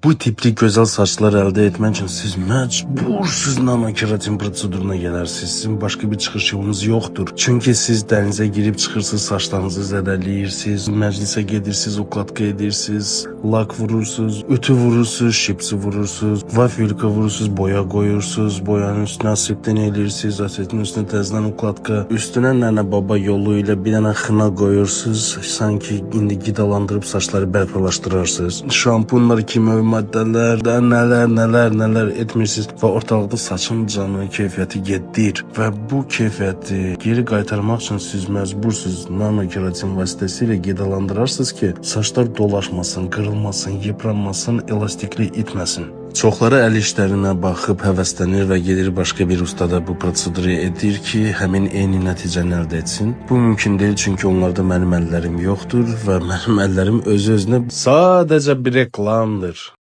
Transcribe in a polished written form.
Bu tipli gözəl saçlar əldə etmək üçün siz məcbursuz nanokeratin proseduruna gələrsiniz. Sizin başqa bir çıxış yolunuz yoxdur. Çünki siz dənizə girib çıxırsınız, saçlarınızı zədələyirsiniz, məclisə gedirsiniz, ukladka edirsiniz, lak vurursunuz, ütü vurursunuz, şipsi vurursunuz, vafelka vurursunuz, boya qoyursunuz, boyanın üstünə asetin eləyirsiniz, asetin üstünə təzədən ukladka, üstünə nənə baba yolu ilə bir dənə xına qoyursunuz, sanki indi qidalandırıb saçları bərpalaşdırarsınız. Şampunlar, kimyəvi maddələr, də nələr, nələr, nələr etmirsiniz və ortalıqda saçın canı, keyfiyyəti gedir və bu keyfiyyəti geri qaytarmaq üçün siz məcbursunuz nanokeratin vasitəsilə qidalandırarsınız ki, saçlar dolaşmasın, qırılmasın, yıpranmasın, elastiklik itməsin. Çoxları əl işlərinə baxıb həvəslənir və gedir başqa bir ustada bu proseduru edir ki, həmin eyni nəticəni əldə etsin. Bu mümkün deyil, çünki onlarda mənim əllərim yoxdur və mənim əllərim özü-özünə sadəcə bir reklamdır.